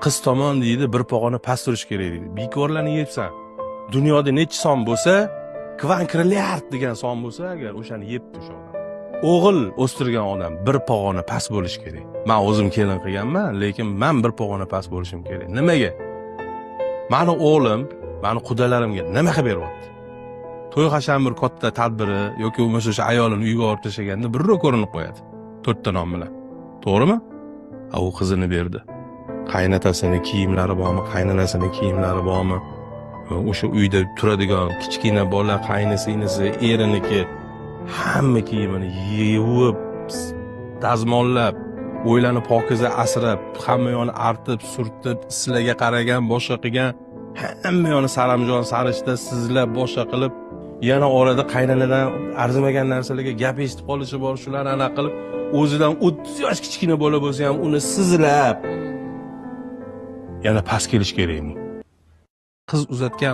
Qiz tomon deydi, bir pog'ona past turish kerak deydi. Bekorlarni yebsan. Dunyoda nechi son bo'lsa, kvadrilliard degan son bo'lsa agar, o'shani yebdi o'sha odam. O'g'il o'stirgan odam bir pog'ona past bo'lishi kerak. Man o'zim kelin qilganman, lekin man bir pog'ona past bo'lishim kerak. Nimaga? Mani o'g'lim mani qudalarimga nima qilib beryapti? To'y hasham, bir katta tadbiri yoki bo'lmasa o'sha ayolini uyga olib tashlaganda birrov ko'rinib qo'yadi to'rtta non bilan, to'g'rimi? A u qizini berdi. Qaynotasini kiyimlari bormi, qaynonasini kiyimlari bormi, o'sha uyda turadigan kichkina bola, qaynisinglisi, eriniki, hamma kiyimini yuvib, dazmollab, o'ylanib, pokiza asrab, hamma yoqni artib, surtib, islarga qaragan, boshqa qilgan, hamma yoqni saramjon sarishta sizlab, boshqa qilib, yana orada qaynanadan arzimagan narsalarga gap eshitib qolishi bor, shularni anaqa qilib, o'zidan 30 yosh kichkina bola bo'lsa ham uni sizlab, yana past kelish kerakmi? Qiz uzatgan